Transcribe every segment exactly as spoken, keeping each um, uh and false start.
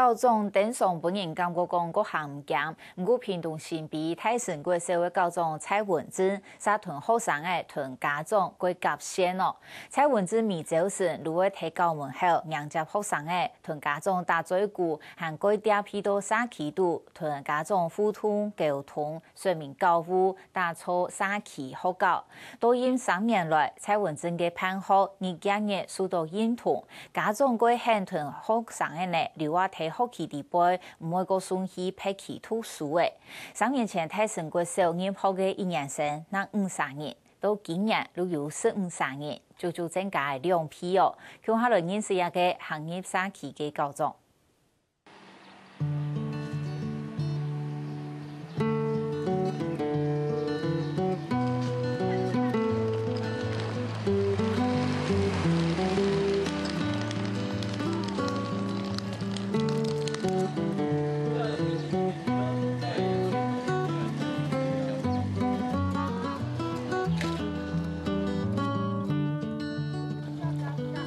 校長頂上分人感覺講較含鹹，毋過屏東新埤大成國小个校長蔡文正，煞同學生仔同家長過合線哦。蔡文正每朝晨就會在校門口迎接學生仔，同家長打嘴鼓，還過踮去到社區肚，同家長互動溝通， 說明教務，打造社區學校。到今三年來，蔡文正个辦學日日日受到認同，家長過肯同學生仔呢留啊在學區裡背，毋會過送去別區讀書仔。三年前大成國小入學个一年生，正五儕人，到今年就有十五儕人，足足增加兩倍哦。共下來認識這个行入社區个校長。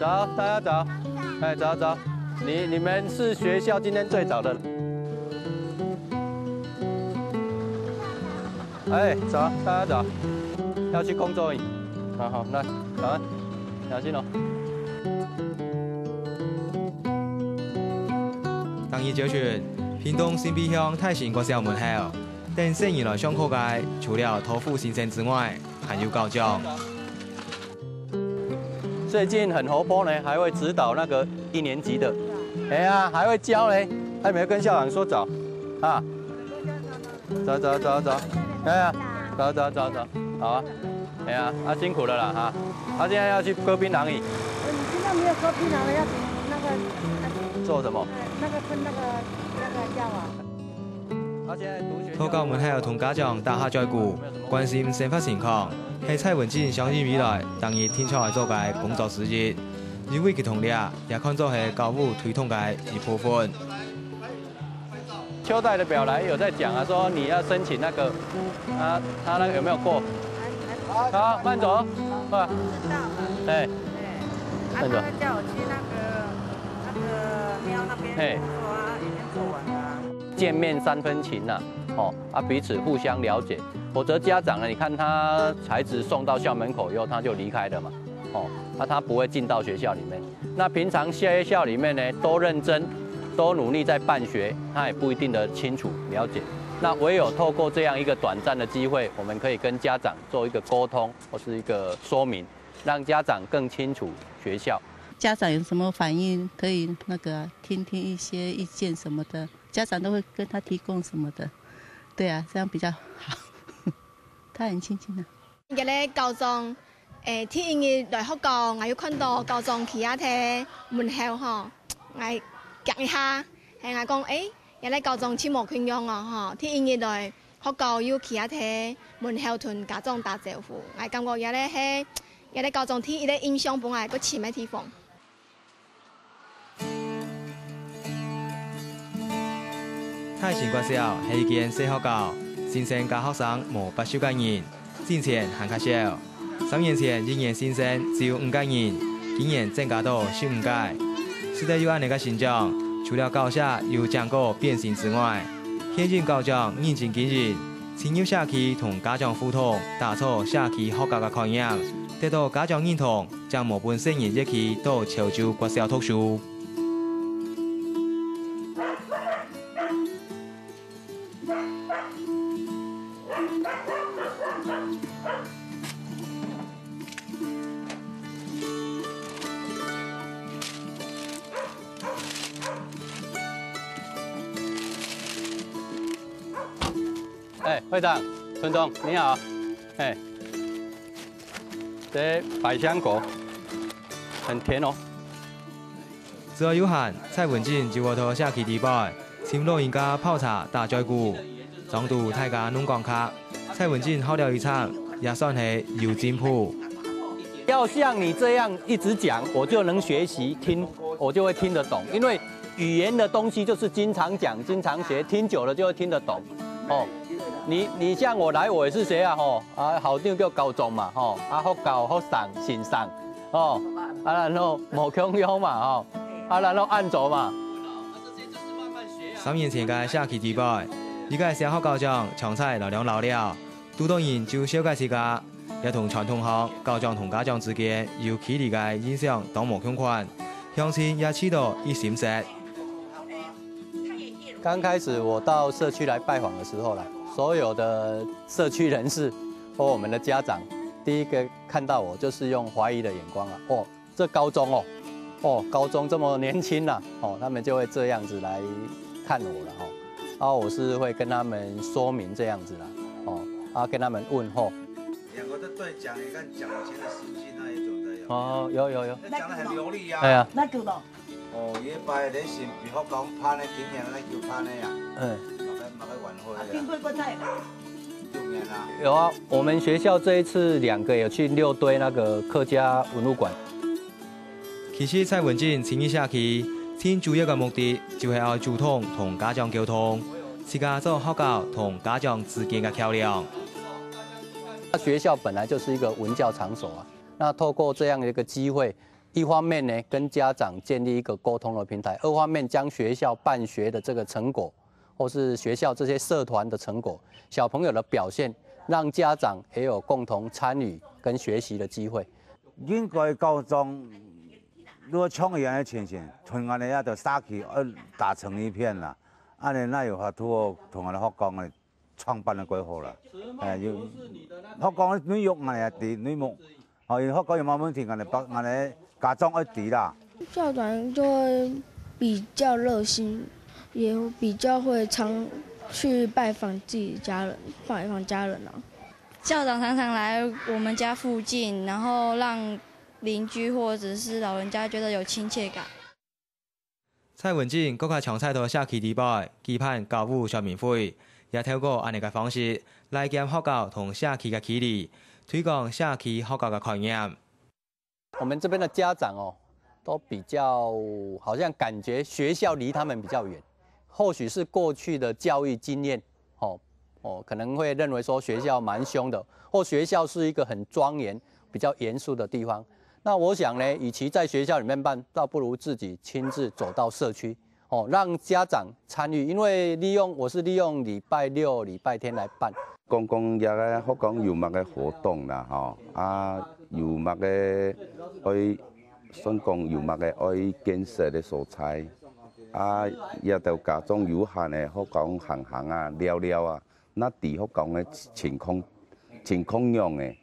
早，大家早。哎，早，早。你，你们是学校今天最早的。哎，早，大家早。要去工作营。好，好，来，早安。小心哦。当日朝晨，屏东新埤乡大成国小门口，等細人來上課个，除了托付先生之外，還有校長。 最近很活泼呢，还会指导那个一年级的。哎呀，还会教呢，还没有跟校长说早啊。早早早早，哎呀，早早早早，好啊。哎呀，啊辛苦了啦哈。他现在要去割槟榔矣。你现在没有割槟榔了，要那个做什么？那个喷那个那个药啊。 學校門口同家長打下嘴鼓，關心生活情況，係蔡文正相信未來當日定著愛做个工作之一，因為佢同這也看做係教務推動个一部分。秋代的表來有在講啊，說你要申請那個，啊，他那個有沒有過？啊，慢走，啊，哎，啊，慢走。他叫我去那個，那個廟那邊，嘿。做啊，已經做完了啊。见面三分情呐，哦，啊，彼此互相了解，否则家长呢，你看他孩子送到校门口以后，他就离开了嘛，哦，那他不会进到学校里面。那平常学校里面呢，都认真，都努力在办学，他也不一定的清楚了解。那唯有透过这样一个短暂的机会，我们可以跟家长做一个沟通，或是一个说明，让家长更清楚学校。家长有什么反应，可以那个听听一些意见什么的，家长都会跟他提供什么的。对啊，这样比较好。他很亲近的。今日个校长，诶，第一日來學校，𠊎有看到校長企啊在門口吼，𠊎驚一下，係𠊎講，誒，原來校長真無共樣哦吼，第一日來學校又企啊在門口同家長打招呼，𠊎感覺這個係，這個校長第一個印象分𠊎个深个地方。 大成國小係一間細學校，先生加學生無八十個人，進前還較少。三年前一年先生只有五個人，今年增加到十五個。使得有恁呢个成長，除了校舍有整個變新之外，現任校長認真經營，深入社區同家長互動，打造社區學校个概念，得到家長認同， 正無分細人越去到潮州國小讀書。哎，會長、村長，你好。哎，這百香果很甜哦。 之後有閒，蔡文正就會到社區裡背，尋老人家泡茶打嘴鼓，裝堵大家攏講客。蔡文正好了一場，也算係有進步。要像你這樣一直講，我就能學習聽，我就會聽得懂。因為語言的東西就是經常講、經常學，聽久了就會聽得懂。哦，你，你像我來，我也是學啊，吼，啊，校長叫校長嘛，吼，啊，學校、學生、先生，吼，啊，然後無共樣嘛，吼，啊，然後恁樣嘛。三年前个社區裡背，一個小學校長搶菜老兩老了，堵到人就紹介自家，也同傳統學校長同家長之間有距離个印象當無共款，鄉親也試到一心識。剛開始我到社區來拜訪的時候啦，所有的社區人士或我們的家長，第一個看到我就是用懷疑的眼光啊，哦，這高中哦，哦，高中這麼年輕啦，哦，他們就會這樣子來看我了哈。然後我是會跟他們說明這樣子啦，哦，啊，跟他們問候。兩個都對講，你看獎學金的事情那一種的有。哦，有有有，那講得很流利呀。哎呀，那个咯，哦，一擺你是比學校辦的，今年那就辦的呀，嗯，嘛个嘛个晚會啊，经过个菜，六年啊。有啊，我們學校這一次兩個有去六堆那個客家文物館。其實蔡文進進入社區，盡主要个目的就係愛主動同家長溝通，自家做學校同家長之間个橋梁。學校本來就是一個文教場所啊，那透過這樣的一個機會，一方面呢，跟家長建立一個溝通的平台；二方面，將學校辦學的這個成果，或是學校這些社團的成果，小朋友的表現，讓家長也有共同參與跟學習的機會。應該高中如果像佢恁樣情形，同恁樣个社區愛打成一片啦，恁樣哪有法度同恁樣學校个創辦个規劃啦？哎，有學校內容恁樣个題，內容，哦，因為學校有麼問題，恁樣，恁樣家長愛知啦。校长就会比较热心，也比较会常去拜访自己家人，拜访家人啊。校长常常来我们家附近，然后让邻居或者是老人家觉得有亲切感。蔡文進閣較常在到社區裡背舉辦教務說明會，也透過恁樣个方式來減學校同社區个距離，推廣社區學校个概念。我們這邊的家長哦，都比較好像感覺學校離他們比較遠，或許是過去的教育經驗，哦哦，可能會認為說學校蠻兇的，或學校是一個很莊嚴、比較嚴肅的地方。那我想呢，與其在學校裡面辦，倒不如自己親自走到社區，哦，讓家長參與。因為利用我是利用禮拜六、禮拜天來辦。講講這个學校有麼个活動啦，吼，啊，有麼个愛算講有麼个愛建設个所在，啊，這兜家長有閒个學校行行啊、尞尞啊，那知學校个情況情況樣个。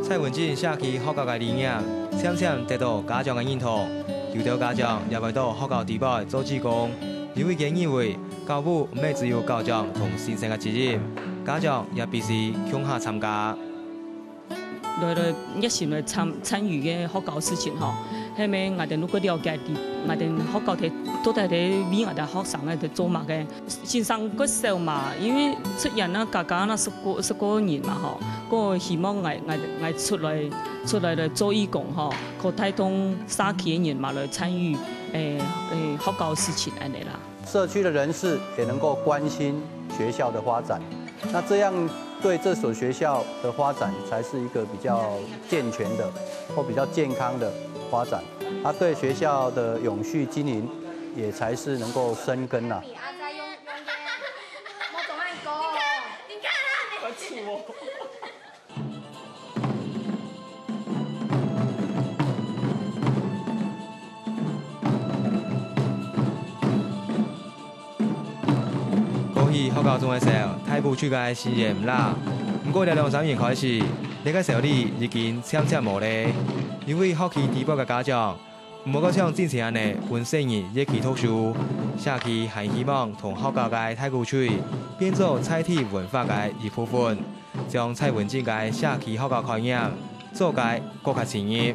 蔡文進社區學校个理念，漸漸得到家長个認同。有兜家長也會到學校裡背做志工，因為佢認為教務毋係只有校長同先生个責任，家長也必須共下參加。 來來熱心來參參與个學校事情吼，係毋係𠊎兜如果了解知𠊎兜學校在到底在為𠊎兜學生个在做麼个？先生較少嘛，因為出現啊，家家那十個十個人嘛吼，故希望𠊎𠊎𠊎出來出來來做義工吼，可帶動社區个人嘛來參與誒誒學校事情恁樣啦。 社區的人士也能夠關心學校的發展，那這樣對這所學校的發展才是一個比較健全的或比較健康的發展，它對學校的永續經營也才是能夠深耕啊。你看他没，你看他没。過去學校中个時候，大埔區个聲音毋罅，毋過這兩三年開始，這个聲音已經漸漸無咧。因為學區裡背个家長，毋好過像之前恁樣分細人一起讀書，社區還希望同學校个大鼓吹變做在地文化个一部分，將蔡文進个社區學校概念做个更加深入。